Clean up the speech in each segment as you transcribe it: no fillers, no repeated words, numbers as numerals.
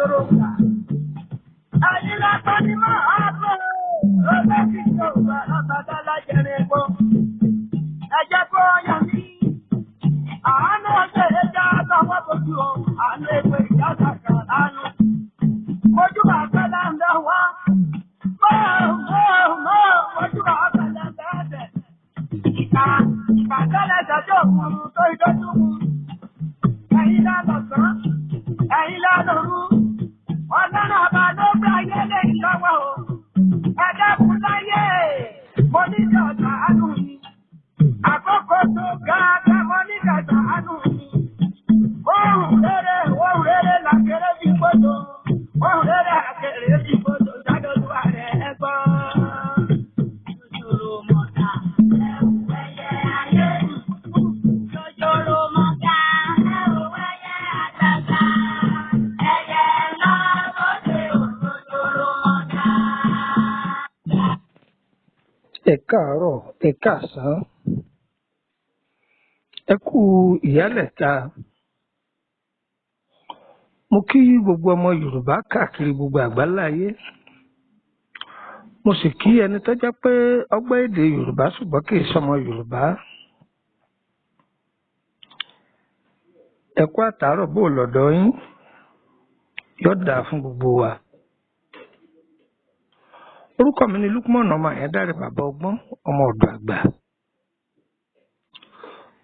Ṣòro gbà. Ẹ̀yin lọ́pọ̀ ni máa bọ̀. Lọ́pọ̀ kí n yóò gbà lọ́sọ̀dá lájẹrin epo. Ẹ jẹ́ kó yọ mí. Àánú ọjọ́ ẹja lọ́wọ́ bójú o. Àánú epo ìjà kàkà lánàá. Mojú bá fẹ́ láńdọ̀ wá. Mọ́ mọ́ mọ́ mojú bá fẹ́ láńdọ̀ ẹ̀sẹ̀. Ìkà ìkà tẹ́lẹ̀ ṣẹ́jọ́ òkun tó ìdọ́jú mu. Ẹ̀yin lálọ́sàn, ẹ̀yin lálọ́rú. Ọlọ́run ọba ló gbé ayé lé lọ́wọ́ o. Ẹ dẹ́kun láyé. Mo ní ìjọba àánú mi. Àkókò tó ga ga mo ní ìjọba àánú mi. Ohùn rere, ohùn rere làkèrè bí gbọ́dọ̀. Ohùn rere àkèrè bí gbọ́dọ̀. Jádọ́lúwà rẹ̀ ẹ gbọ́. Jòjòrò mọ̀ta, ẹ̀wù ẹyẹ ayé. Jòjòrò mọ̀ta, ẹ̀wù ẹyẹ àtàtà. Ẹyẹ ńlá lóde òjòjòrò mọ̀ta. Ẹ káàárọ̀, ẹ káàsán, ẹ kú ìyálẹ̀ta. Mo kí gbogbo ọmọ Yorùbá káàkiri gbogbo àgbáláyé. Mo sì kí ẹni tó jẹ́ pé ọgbọ́n èdè Yorùbá ṣùgbọ́n kì í ṣọmọ Yorùbá. Ẹ kú àtàárọ̀, bó lọ́dọ̀ yín, yóò dáa fún gbogbo wa. Orúkọ mi ni Lukman ọmọ Àyándárè, bàbá ọgbọ́n, ọmọ ọ̀dọ̀ àgbà.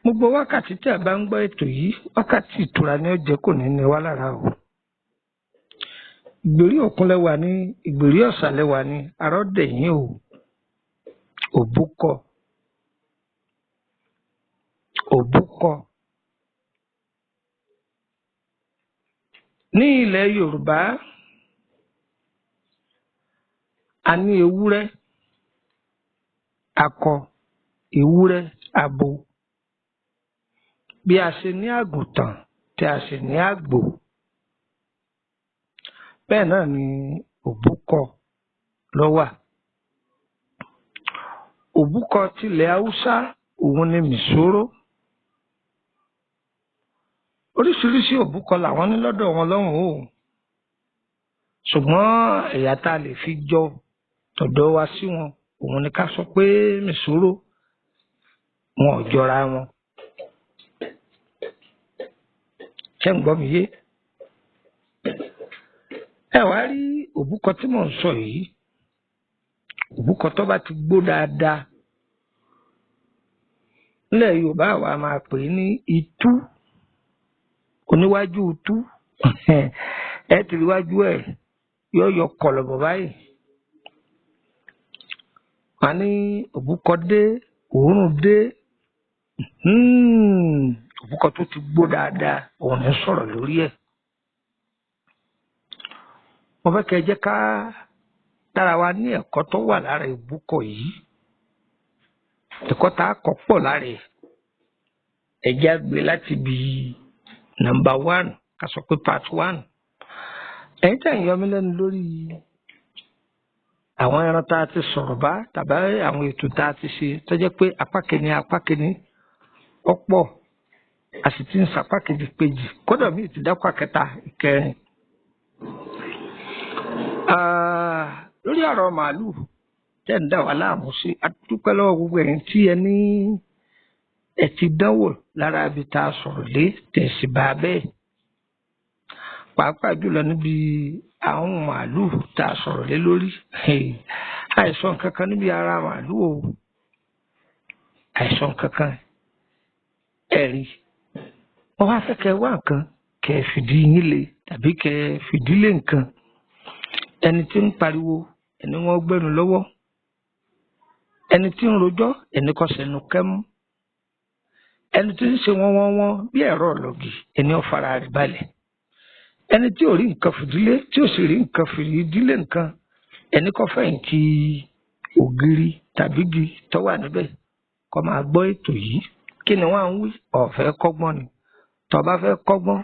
Gbogbo wákàtí tí a bá ń gbọ́ ètò yìí, wákàtí ìtura ni ó jẹ́, kò ní ní wá lára o. Ìgbèrí òkun lẹ́wà ní, ìgbèrí ọ̀sà lẹ́wà ní, arọ́ dẹ̀yìn o. Òbúkọ, òbúkọ. Ní ilẹ̀ Yorùbá, a ní ewúrẹ́ akọ, ewúrẹ́ abo. Bí a ṣe ní àgùntàn tí a sì ní àgbò, bẹ́ẹ̀ náà ni òbúkọ ló wà. Òbúkọ tilẹ̀ Haúsá òun ni mìsóró. Oríṣiríṣi òbúkọ làwọn ní lọ́dọ̀ wọn lọ́hùn o. Ṣùgbọ́n ẹ̀yà tá a lè fi jọ tọ̀dọ̀ wa sí wọn, òun ni ká sọ pé mìsóró, wọn ò jọra wọn. Ṣé ń gbọ́ mi yé? Ẹ wá rí òbúkọ tí mò ń sọ yìí, òbúkọ tó bá ti gbó dáadáa nílẹ̀ Yorùbá, àwa máa pè é ní itú, oníwájú itú. Ẹ ti rí wájú ẹ, yóò yọ kọ̀lọ̀bọ̀ báyìí. Wọ́n ní òbúkọ dé, òórùn dé. Òbúkọ tó ti gbó dáadáa òun ní sọ̀rọ̀ lórí ẹ̀. Mo fẹ́ kẹ́ ẹ jẹ́ ká dára wa ní ẹ̀kọ́ tó wà lára òbúkọ yìí. Ẹ̀kọ́ tá a kọ́ pọ̀ lára ẹ̀. Ẹ jẹ́ á gbé láti bí number one, ká sọ pé part one. Ẹ̀yin tẹ̀ ń yọ mí lẹ́nu lórí àwọn ẹran tá a ti sọ̀rọ̀ bá tàbí àwọn ètò tá a ti ṣe tó jẹ́ pé apá kìíní, apá kìíní ọ̀pọ̀, a sì ti ń sapá kejì péjì, kódà míì ti dákọ̀ kẹta, ìkẹrin. Lórí ọ̀rọ̀ màálù tẹ́ ń dà wá láàmú sí, a dúpẹ́ lọ́wọ́ gbogbo ẹ̀yin tí ẹ ní ẹ ti dánwò lára ibi tá a sọ̀rọ̀ lé tẹ̀sí bá a bẹ́ẹ̀, pàápàá jùlọ níbi àwọn màálù tá a sọ̀rọ̀ lé lórí. Àìsàn kankan níbi ara màálù o, àìsàn kankan ẹ̀rí. Wọ́n wá fẹ́ kẹ́ wá nǹkan kẹ́ fìdí yín lé tàbí kẹ́ fìdí lé nǹkan. Ẹni tí ń pariwo, ẹni wọ́n gbẹ́nu lọ́wọ́. Ẹni tí ń rojọ́, ẹni kọ́ sẹ́nu kẹ́mú. Ẹni tí ń ṣe wọ́n wọ́n wọ́n bí ẹ̀rọ ọ̀lọ́gì, ẹni ó fara rẹ̀ balẹ̀. Ẹni tí ò rí nǹkan fìdílé, tí ò sì rí nǹkan fìdílé nǹkan, ẹni kọ́ fẹ̀yìntì ògiri tàbí igi tó wà níbẹ̀ kó máa gbọ́ ètò yìí. Kí ni wọ́n á ń wí? Ọ̀fẹ́ kọ́gbọ́n ni. Tó bá fẹ́ kọ́gbọ́n,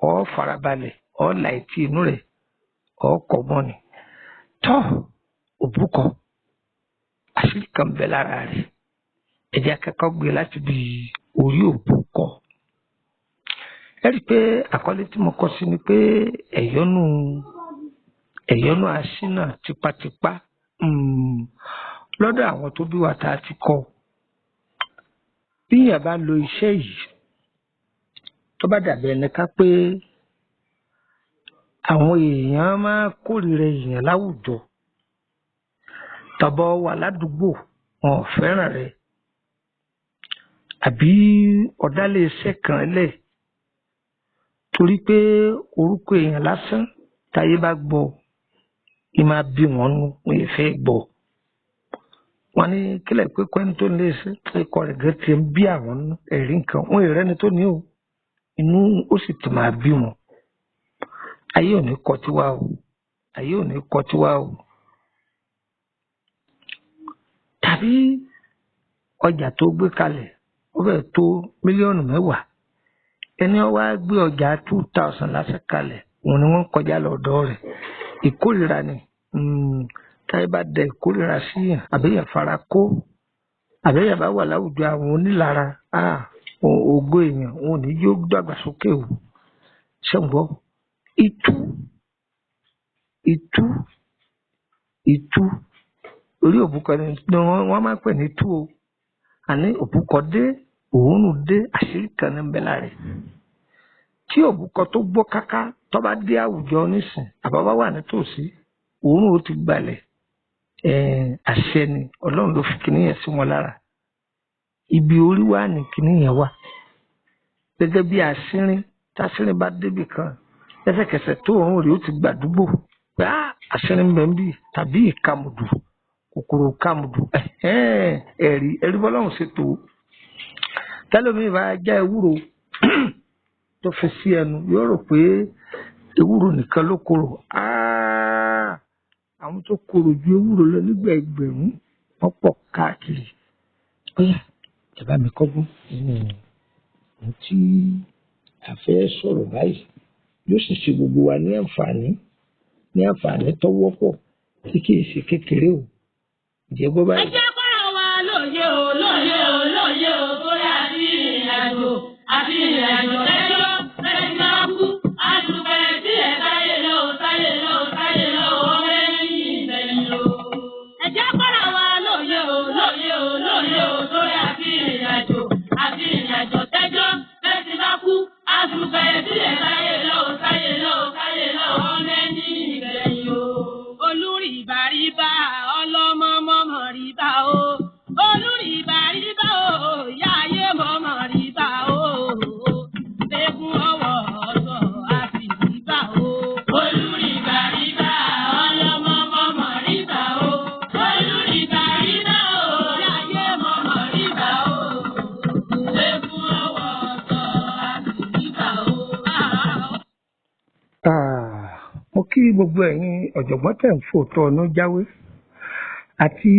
ó farabalẹ̀, ó la etí inú rẹ̀, ó kọ́gbọ́n ni. Tọ́ òbúkọ, àṣírí kan bẹ lára rẹ̀. Ẹ jẹ́ akẹ́kọ̀ọ́ gbé láti bí orí òbúkọ. Ẹ rí i pé àkọlé tí mo kọ sí ni pé ẹ̀yọ́nú aṣínà tipátipá lọ́dọ̀ àwọn tó bí wa tá a ti kọ́. Bí èèyàn bá lo iṣẹ́ yìí, tó bá dàbí ẹni ká pé àwọn èèyàn máa kórìíra èèyàn láwùjọ, tàbọ̀ wà ládùúgbò wọn ò fẹ́ràn rẹ̀, àbí ọ̀dálẹ̀ iṣẹ́ kan lẹ̀ torí pé orúkọ èèyàn lásán táyé bá gbọ́ ì máa bí wọn nú, wọn ì fẹ́ gbọ́. Wọn ní kílẹ̀ pé kọ́ni tó lè ṣe ikọ̀ rẹ̀ gẹ́ ti ń bí àwọn nú, ẹ̀rí nǹkan wọn ì rẹ́ni tó ní o, inú ó sì ti máa bí wọn. Ayé ò ní kọ tiwa o, ayé ò ní kọ tiwa o. Tàbí ọjà tó gbé kalẹ̀ ó fẹ́ tó 10 mílíọ̀nù, ẹni ó wá gbé ọjà 2000 lásán kalẹ̀, òun ni wọ́n kọjá lọ́dọ̀ rẹ̀. Ìkórìíra ni. Táyé bá dẹ ìkórìíra sí yàn, àbí yàn fara kó, àbí yàn bá wà láwùjọ àwọn onílara, ògo èèyàn òun ò ní yóò dàgbàsókè o. Ṣé ń gbọ́? Itú, itú, itú. Orí òbúkọ ni wọ́n máa ń pè ní itú o. Àní òbúkọ dé, òórùn dé, àṣírí kan ní ń bẹ lára rẹ̀. Tí òbúkọ tó gbó káká tó bá dé àwùjọ nísìn, àbá bá wà nítòsí, òórùn ó ti gbalẹ̀. Àṣẹ ni, Ọlọ́run ló fi kíní yẹn sí wọn lára. Ibi orí wà ní kíní yẹn wà. Gẹ́gẹ́ bí aṣínrín, táṣínrín bá débì kan, lẹ́sẹ̀kẹsẹ̀ tó òórùn rẹ̀ ó ti gbàdúgbò pé aṣínrín ń bẹ níbí, tàbí ìkamùdù, kòkòrò ìkamùdù, ẹ̀rí ẹ̀rí bọ́lọ́run ṣe tó. Tẹ́lómi bá já ewúro tó fi sí ẹnu, yóò rò pé ewúro nìkan ló korò. Àwọn tó korò ju ewúro lọ nígbà ẹgbẹ̀rún wọ́n pọ̀ káàkiri. Óyá, ẹ bá mi kọ́gbọ́n nínú ohun tí a fẹ́ sọ̀rọ̀ báyìí. Yóò sì ṣe gbogbo wa ní àǹfààní, ní àǹfààní tó wọ́pọ̀ tí kì í ṣe kékeré o. Ǹjẹ́ gbọ́ báyìí? Ẹ jẹ́ kọ́ra wa lóye o, lóye o, lóye o, bóyá àti ìrìnàjò, àti ìrìnàjò lẹ́jọ́, lẹ́jọ́ máa kú. Àtùpẹ̀ tí ẹ̀ táyé lọ, táyé lọ, táyé lọ, ọmọ ẹni ìgbẹ̀yìn o. Ẹ jẹ́ kọ́ra wa lóye o, lóye o, lóye o, bóyá àti ìrìnàjò, àti ìrìnàjò tẹ́jọ́, lẹ́jọ́ máa kú. Àtùpẹ̀ tí ẹ̀ táyé lọ, táyé lọ, táyé lọ, ọmọ ẹni ìgbẹ̀yìn o. Olúrìbàrìbà ọlọ́mọ mọ́mọ́ rìbà o. Olúrìbàrìbà o, ìyá ayé mọ́mọ́ rìbà o. Eégún ọwọ́ ọ̀sọ̀ àti rìbà o. Olúrìbàrìbà ọlọ́mọ mọ́mọ́ rìbà o. Olúrìbàrìbà o, ìyá ayé mọ́mọ́ rìbà o. Eégún ọwọ́ ọ̀sọ̀ àti rìbà o. Mo kí gbogbo ẹ̀yin ọ̀jọ̀gbọ́n tẹ̀ ń fòótọ́ ọ̀nù jáwé, àti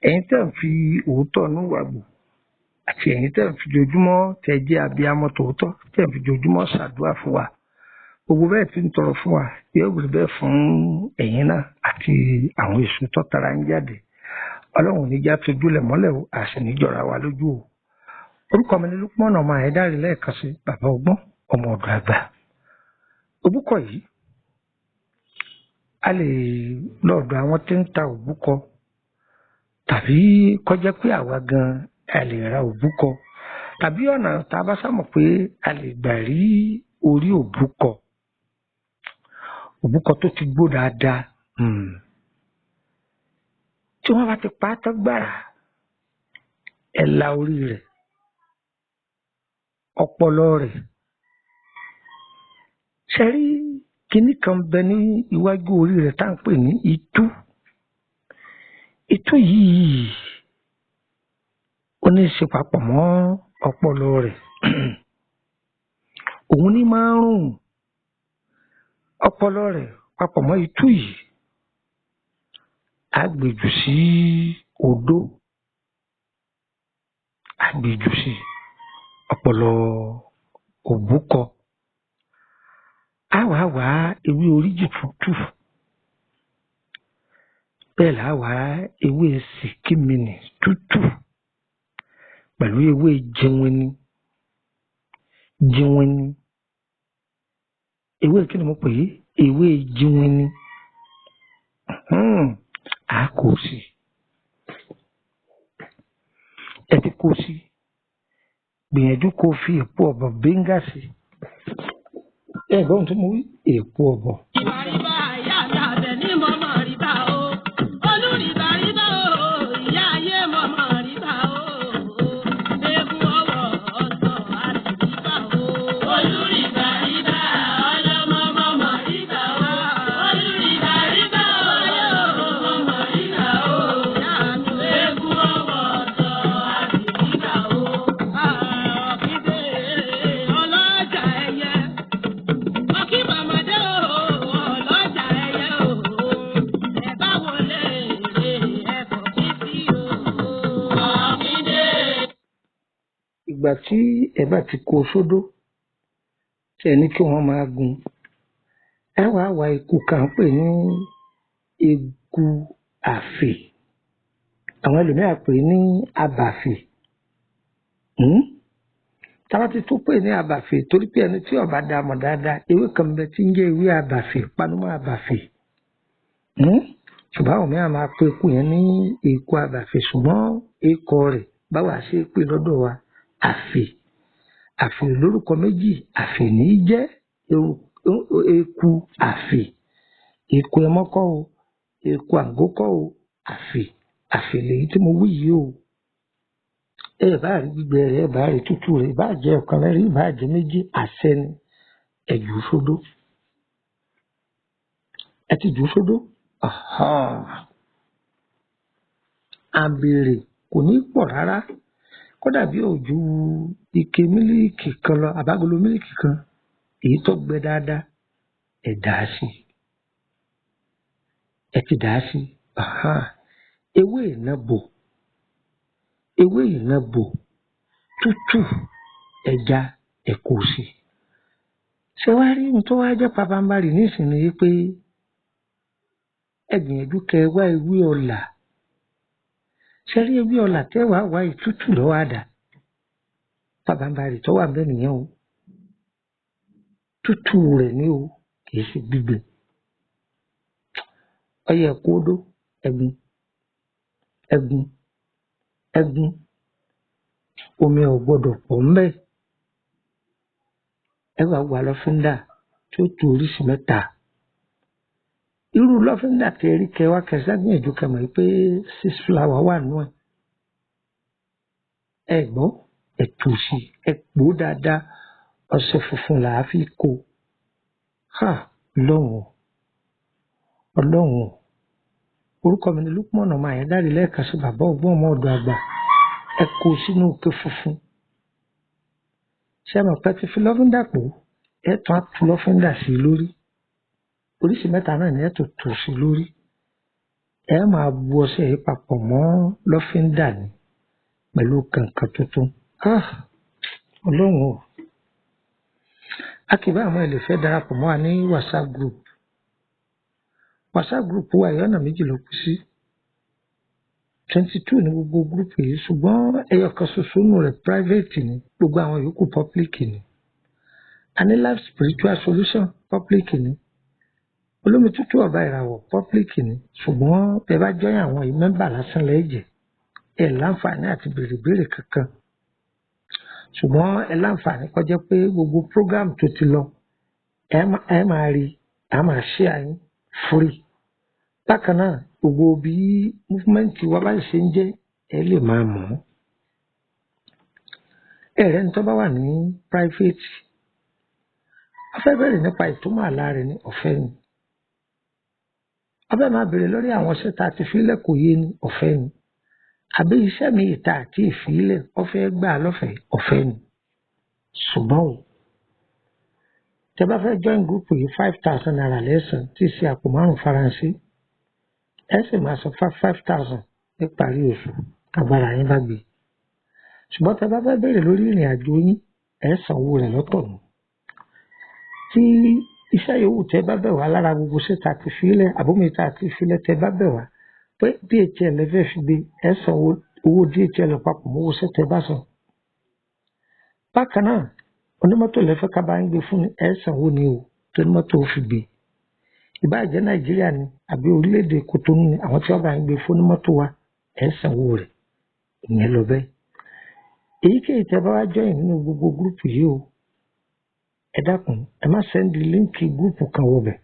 ẹ̀yin tẹ̀ ń fi òótọ́ ọ̀nù wàgbò, àti ẹ̀yin tẹ̀ ń fi jojúmọ́ tẹ̀ jẹ́ abiyamọ tòótọ́, tẹ̀ ń fi jojúmọ́ ṣàdúrà fún wa. Gbogbo bẹ́ẹ̀ tí ń tọrọ fún wa yóò rí bẹ́ẹ̀ fún ẹ̀yin náà àti àwọn èso tó tara ń jáde. Ọlọ́run ò ní já tojúlẹ̀ mọ́lẹ̀ o, àṣì ní jọra wa lójú o. Orúkọ mi ni Lukman ọmọ Àyẹ̀dáre lẹ́ẹ̀kan sí, bàbá ọgbọ́n, ọmọ ọ̀dọ̀ àgbà. Òbúkọ yìí, a lè lọ́dọ̀ àwọn tí ń ta òbúkọ, tàbí kọjá pé àwa gan a lè ra òbúkọ, tàbí ọ̀nà tá a bá sámọ̀ pé a lè gbà rí orí òbúkọ. Òbúkọ tó ti gbó dáadáa, tí wọ́n bá ti pa á tán gbàrà, ẹ la orí rẹ̀, ọpọlọ rẹ̀. Ṣé rí kinní kan bẹ ní iwájú orí rẹ̀ tá à ń pè ní itú? Itú yìí ó ní í ṣe papọ̀ mọ́ ọpọlọ rẹ̀. Òun ní máa ń rùn ọpọlọ rẹ̀ papọ̀ mọ́ itú yìí. Á gbèjù sí odó, á gbèjù sí ọpọlọ òbúkọ. Á wàá wá ewé oríjì tútù, bẹ́ẹ̀ là á wá ewé sìkímìnì tútù pẹ̀lú ewé jẹwinni, jẹwinni. Ewé kí ni mo pè é? Ewé jíwìn ni. A kò sí. Ẹ ti kó sí. Gbìyànjú kó fi èpo ọ̀bọ̀ bíńgà sí. Ẹ gbọ́n tí mo wí, èpo ọ̀bọ̀. Ìbàríbà ìyá mi àbẹ̀ ní mọ̀mọ́ ríbà o. Olúrìbàríbà o, ìyá ayé mọ̀mọ́ ríbà o. Eégún ọwọ́ ọ̀sán àti ríbà o. Olúrìbàríbà ọlọ́mọ mọ̀mọ́ ríbà o. Olúrìbàríbà o, mọ̀mọ́ ríbà o. Ìyá mi eégún ọwọ́ ọ̀sán àti ríbà o. Ọ̀kíndé ọlọ́jà ẹyẹ. Ọkí màmàdé o, ọlọ́jà ẹyẹ o, ẹ bá wọlé èrè ẹ̀kọ́ kí sí o. Ọ̀kíndé. Ìgbà tí ẹ bá ti kó sódó, tí ẹ ní kí wọ́n máa gun, ẹ wàá wá eku kan pè ní eku àfè. Àwọn ẹlòmíràn pè ní abàfè. Tábà ti tún pè ní abàfè torí pé ẹni tí ó bá dá mọ̀ dáadáa, ewé kan bẹ tí ń jẹ́ ewé abàfè, panúmọ́ abàfè. Ṣùgbọ́n àwọn mìíràn máa pe eku yẹn ní eku abàfè, ṣùgbọ́n ekọ rẹ̀ báwa ṣe é pè lọ́dọ̀ wa, àfè. Àfè lórúkọ méjì, àfè ní í jẹ́ eku àfè. Eku ẹmọ́ kọ́ o, eku àǹgó kọ́ o, àfè. Àfè lèyí tí mo wí yìí o. Ẹ bá rí gbígbẹ rẹ̀, ẹ bá rí tútù rẹ̀, ìbá jẹ́ ọ̀kan lẹ́rìí, ìbá jẹ́ méjì, àṣẹ ni. Ẹ jù ú sódó. Ẹ ti jù ú sódó. Àbèrè kò ní pọ̀ rárá. Kódà bí ò ju ike mílíìkì kan lọ, àbágolo mílíìkì kan, èyí tó gbẹ dáadáa, ẹ dà á sí. Ẹ ti dà á sí. Ewé ìnàbò, ewé ìnàbò tútù ẹja ẹ kó sí. Ṣé wàá rí ohun tó wá jẹ́ pabambarì nísìnyí pé ẹ gbìyànjú kẹ wá ewé ọ̀là. Ṣé rí ewé ọ̀là tẹ́ wàá wá ìtútù lọ́wọ́ àdá? Pabambarì tó wà ńbẹ̀ nìyẹn o. Tútù rẹ̀ ní o, kì í ṣe gbígbẹ. Ọyẹ kó dó, ẹ̀gún, ẹ̀gún, ẹ̀gún. Omi ò gbọdọ̀ pọ̀ ńbẹ̀. Ẹ wàá wá lọ́fíńdà tí ó tó oríṣi mẹ́ta. Irú lọ́fíńdà tẹ rí kẹ wá kẹ ṣàgbìyànjú kẹ mọ̀ pé six flower wà nú ẹ̀. Ẹ gbọ́, ẹ tù sí, ẹ pò ó dáadáa. Ọṣẹ funfun là á fi kó. Ha! Ọlọ́run o, Ọlọ́run o. Orúkọ mi ni Lukman ọmọ Àyándárì lẹ́ẹ̀kan sí bàbá ọgbọ́n ọmọ ọ̀dọ̀ àgbà. Ẹ kó sínú òkè funfun. Ṣé ẹ mọ̀ pé ti fi lọ́fíńdà pò? Ẹ tún á tu lọ́fíńdà sí i lórí. Oríṣi mẹ́ta náà ni ẹ tó tò sí lórí. Ẹ máa bu ọṣẹ yìí papọ̀ mọ́ lọ́fíńdà ni pẹ̀lú kàǹkàn tuntun. Ah! Ọlọ́run o. A kì bá àwọn ẹlẹ́fẹ́ darapọ̀ mọ́ wa ní WhatsApp group. WhatsApp group wa yìí ọ̀nà méjì ló kú sí. 22 ní gbogbo group yìí, ṣùgbọ́n ẹyọ kan ṣoṣo nù rẹ̀ private ni, gbogbo àwọn yòókù public ni. A ní Life Spiritual Solution public ni. Olómi tútù ọba ìràwọ̀ public ni, ṣùgbọ́n bẹ́ẹ̀ bá join àwọn yìí mẹ́mbà lásán lẹ́jẹ̀. Ẹ láǹfààní àti béèrè béèrè kankan. Ṣùgbọ́n ẹ láǹfààní kó jẹ́ pé gbogbo program tó ti lọ, ẹ máa rí, a máa share yín free. Bákan náà, gbogbo bí movement wa bá ṣe ń jẹ́, ẹ lè máa mọ̀ ọ́. Ẹ̀rẹ́ ní tó bá wà ní private. A fẹ́ bẹ̀rẹ̀ nípa ìtumọ̀ àlá rẹ̀ ní ọ̀fẹ́ ni. A fẹ́ máa bèrè lórí àwọn iṣẹ́ tá a ti fílẹ̀ kò yé ni, ọ̀fẹ́ ni. Àbí iṣẹ́ mi ìta àti ìfilẹ̀, ó fẹ́ gbà lọ́fẹ̀ẹ́, ọ̀fẹ́ ni. Ṣùgbọ́n o, tẹ bá fẹ́ join group yìí 5,000 naira lẹ́sàn tí í ṣe àpò márùn-ún Faransé. Ẹ sì máa san 5,000 níparí oṣù agbára yín bá gbé. Ṣùgbọ́n tẹ bá fẹ́ bèrè lórí ìrìn àjò yín, ẹ san owó rẹ̀ lọ́tọ̀ ni. Tí iṣẹ́ yòówù tẹ bá bẹ̀ wá lára gbogbo iṣẹ́ tá a ti fílẹ̀, àbómi tá a ti fílẹ̀ tẹ bá bẹ̀ wá pé DHL ẹ fẹ́ fi gbé, ẹ san owó DHL papọ̀ mọ́ owó iṣẹ́ tẹ bá san. Bákan náà, onímọ́tò lẹ fẹ́ ká bá ń gbé fún ni, ẹ san owó ni o. tó ní mọ́tò ó fi gbé. Ìbáà jẹ́ Nàìjíríà ni àbí orílẹ̀-èdè Kòtónú ni, àwọn tí wọ́n bá ń gbé fún onímọ́tò wa, ẹ̀ ń sanwó rẹ̀. Ìyẹn lọ bẹ́ẹ̀. Èyíkéyìí tẹ́ bá wá join nínú gbogbo group yìí o, ẹ dákun, ẹ má send link group kan wọbẹ̀,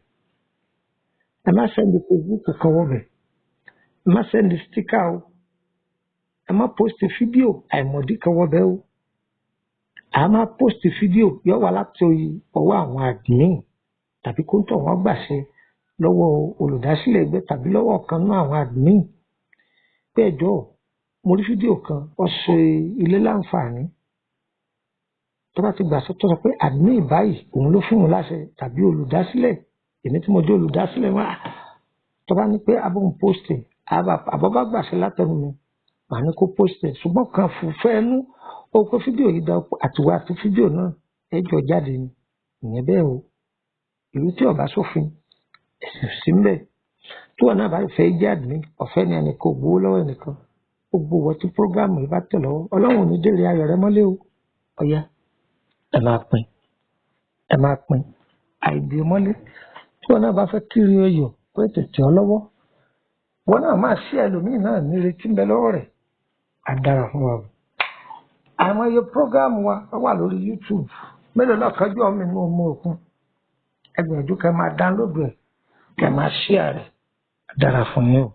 ẹ má send Facebook kan wọbẹ̀, ẹ má send sticker o, ẹ má post fídíò àìmọ̀dí kan wọbẹ̀ o. A máa post fídíò yóò wá láti ọwọ́ àwọn admin tàbí kóńtò wọn gbàṣẹ lọ́wọ́ olùdásílẹ̀ ẹgbẹ́ tàbí lọ́wọ́ ọ̀kan náà àwọn admin pé ẹ jọ̀ọ́, mo rí fídíò kan, ó ṣe ilé láǹfààní. Tó bá ti gbà sọ, tó sọ pé admin báyìí òun ló fún òun láṣẹ tàbí olùdásílẹ̀, èmi tí mo jẹ́ olùdásílẹ̀ wá, tó bá ní pé abóhùn post ẹ̀, àbọ̀ bá gbàṣẹ látẹnu mi, màá ní kó post ẹ̀. Ṣùgbọ́n kan fún ẹnu ó pé fídíò yìí dá, àtiwá àti fídíò náà ẹ jọ jáde ni. Ìyẹn bẹ́ẹ̀ o. Ìlú tí ọba sófin, ẹ̀sìn sí ń bẹ̀. Tí wọn náà bá fẹ́ jẹ́ admin, ọ̀fẹ́ ni, ẹnìkan ò gbowó lọ́wọ́ ẹnìkan. Gbogbo wọ́n tí program yìí bá tẹ̀ lọ́wọ́, Ọlọ́run ò ní délé ayọ̀ rẹ mọ́lé o. Ọ̀ya, ẹ máa pín, ẹ máa pín àìdè mọ́lé. Tí wọn náà bá fẹ́ kiri oyò pé tètè ọ lọ́wọ́, wọn náà máa ṣí ẹlòmíì náà nírètí ń bẹ lọ́wọ́ rẹ̀. Á dára fún wa o. Àwọn iye program wa wà lórí YouTube mélòó náà kájú ọmọ inú ọmọ òkun. Ẹ gbìyànjú kẹ́ máa download ẹ̀, kẹ́ máa share rẹ̀. Á dára fún yín o.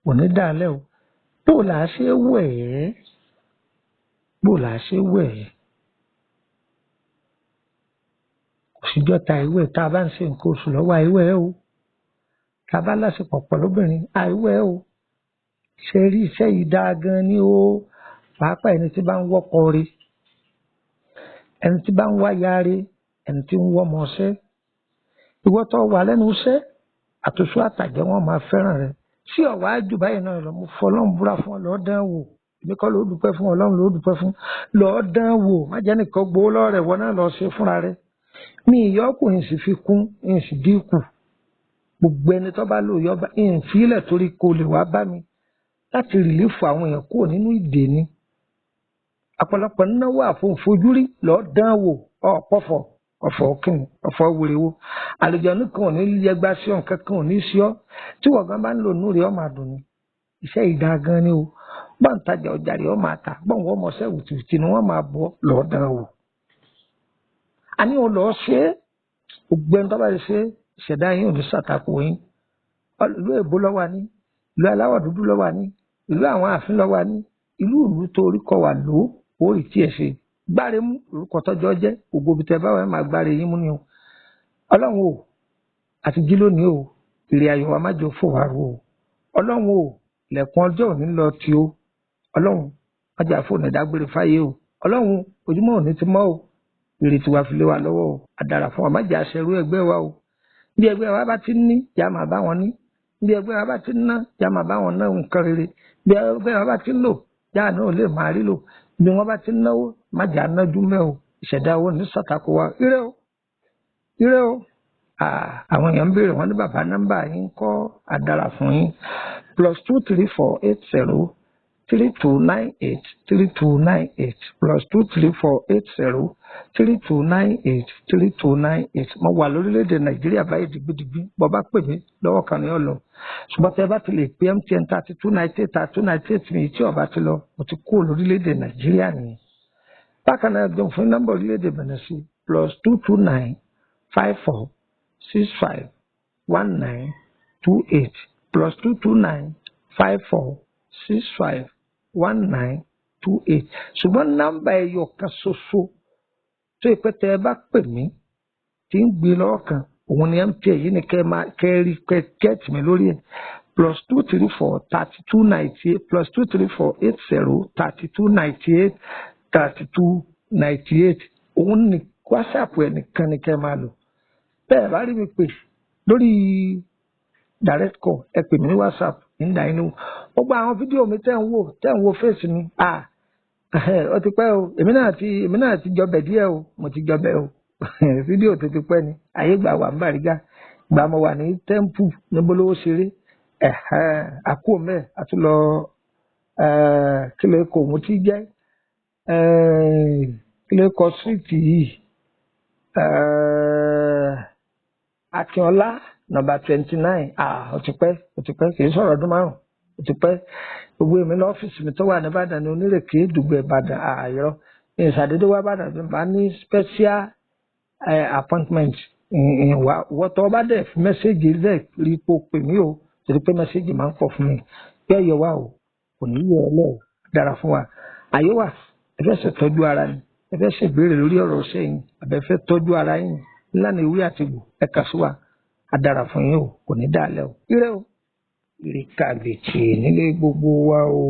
Kò ní dàálẹ̀ o. Bó là á ṣe wẹ̀ ẹ́? Bó là á ṣe wẹ̀ ẹ́? Kò síjọ́ ta ìwẹ̀. Tá a bá ń ṣe nǹkan oṣù lọ́wọ́, àìwẹ̀ o. Tá a bá lásìkò pọ̀ lóbìnrin, àìwẹ̀ o. Ṣe rí iṣẹ́ yìí dáa gan ni o, pàápàá ẹni tí bá ń wọ́kọ rí, ẹni tí bá ń wáya rí, ẹni tí ń wọ́mọ ṣẹ́. Ìwọ tó wà lẹ́nu iṣẹ́, àtúnṣe àtàjẹ́ wọn máa fẹ́ràn rẹ sí ọ̀wá jù báyìí náà lọ. Mo fọlọ́run búra fún ọ, lọ́ọ́ dán wò. Èmi kọ́ ló dúpẹ́ fún, Ọlọ́run ló dúpẹ́ fún. Lọ́ọ́ dán wò, má jẹ́ nìkan gbowó lọ́wọ́ rẹ̀, wọ́n náà lọ́ọ́ ṣe fúnra rẹ̀. Mi ìyọ́kù ń sì fi kún, ń sì dínkù. Gbogbo ẹni tó bá lò yọba ń fílẹ̀ torí kò lè wá bá mi láti rìlífù àwọn èèyàn kúrò nínú ìdè ni. Ọ̀pọ̀lọpọ̀ náwó àfòǹfojúrí. Lọ́ọ́ dán wò, ọ̀pọ̀fọ̀ ọ̀fọ̀ kìnnì ọ̀fọ̀ wèrèwò, àlùjànnú kan ò ní yẹgba sí ọ, nǹkan kan ò ní sí ọ. Tí wọ́n gan bá ń lò nú rẹ̀, ọ́ máa dùn ni. Iṣẹ́ ìdá gan ni o. Bọ́ǹtajà ọjà rẹ̀, ọ́ máa tà bọ́ǹ wọ́n mọ̀ọ́sẹ́ wùtìwùtì ni wọ́n máa bọ́. Lọ́ọ́ dán wò, àní ò lọ́ọ́ ṣe é. Gbogbo ẹni tó bá ṣe é, ìṣẹ̀dá yín ò ní ṣàtakò yín. Ìlú èbó lọ́wọ́ ní, ìlú aláwọ̀ dúdú lọ́wọ́ ní, ìlú àwọn ààfin lọ́wọ́ ní, ìlú ìlú tó orí kọ wà ló ó rí tí ẹ ṣe gbáre mú orúkọ tọjọ jẹ. Gbogbo ibi tẹ báwọn ẹ máa gbáre yín mú ni o. Ọlọ́run o, àti jí lónìí o, ìrìn ayọ̀ wa má jọ fò wá ru o. Ọlọ́run o, lẹ̀kùn ọjọ́ òní lọ tí o. Ọlọ́run má jà fóònù ìdágbére fáyé o. Ọlọ́run, ojúmọ́ òní ti mọ́ o, ìrètí wa fi lé wa lọ́wọ́ o. Àdàrà fún wa, má jà aṣẹrú ẹgbẹ́ wa o. Bí ẹgbẹ́ wa bá ti ní, yá máa bá wọn ní. Bí ẹgbẹ́ wa bá ti ná, yá máa bá wọn ná nǹkan rere. Bí ẹgbẹ́ wa bá ti lò, yá náà lè máa rí lò. Bí wọ́n bá ti náwó, má jà nájú mẹ́ o. Ìṣẹ̀dá owó ní sàtakò wa. Ire o, ire o. Àwọn èèyàn ń béèrè, wọn ní bàbá, nọ́mbà yín kọ́. Àdàrà fún yín. +234 80 3298 3298, +234 80 3298 3298. Mo wà lórílẹ̀‐èdè Nàìjíríà báyìí dìgbìdìgbì. Bọ́ bá pè mí lọ́wọ́ kan ní ọ̀lọ́, ṣùgbọ́n tẹ́ bá ti lè pé MTN 3298 3298 mi tí ọba ti lọ, mo ti kúrò lórílẹ̀‐èdè Nàìjíríà nìyẹn. Bákan náà, jẹun fún nọ́mbà orílẹ̀‐èdè Benin sí +229 54 65 19 28, +229 54 65 19 28. Ṣùgbọ́n nọ́mbà ẹyọ kan ṣoṣo tó yẹ pé tẹ́ ẹ bá pè mí tí ń gbé lọ́wọ́ kan, òun ni MTN yìí ni kẹ́ ẹ máa kẹ́ ẹ rí kẹ́ ẹ gẹ́ẹ̀tì mi lórí ẹ̀: +234 3298, +234 80 3298 3298. Òun ni WhatsApp ẹ̀ nìkan ni kẹ́ ẹ máa lò. Bẹ́ẹ̀ bá rí mi pè lórí direct call, ẹ pè mí ní WhatsApp nígbà yín ní gbogbo àwọn fídíò mi tẹ́ ń wò, tẹ́ ń wo face mi. Ah, ó ti pẹ́ o. Èmi náà ti jọbẹ̀ díẹ̀ o, mo ti jọbẹ̀ o. Fídíò tó ti pẹ́ ni, ayé gbà wà ń Bàrígà gbà mo wà ní temple ní Bolówó ṣeré. Àkó mẹ́ẹ̀ àti lọ kí ló kọ òun ti jẹ́, kí ló kọ street yìí? Akínọlá nọ́mbà 29. Ó ti pẹ́, ó ti pẹ́, kì í sọ̀rọ̀ ọdún 5, ó ti pẹ́. Gbogbo èmi lọ́fíìsì mi tó wà ní Ìbàdàn ní Onírèké, Dùgbẹ̀, Ìbàdàn. Àìrọ́ ní ìsàdédé wá Ìbàdàn tó bá ní special appointment wọ́n tọ́ bá dẹ̀ fi message rẹ̀ rí ipò pè mí o, torí pé message máa ń pọ̀ fún mi. Bí ẹ̀yẹ wa o, kò ní yẹ ọ lẹ́ẹ̀ dára fún wa. Àyè wà, ẹ fẹ́ ṣètọ́jú ara ni, ẹ fẹ́ ṣèbéèrè lórí ọ̀rọ̀ ọ̀sẹ̀ yìí, àbẹ fẹ́ tọ́jú ara yín ńlànà ìwé àtìgbò, ẹ kà sí wa. Á dára fún yín o, kò ní dàlẹ́ o. Ire o, ire kàbìtì nílé gbogbo wa o.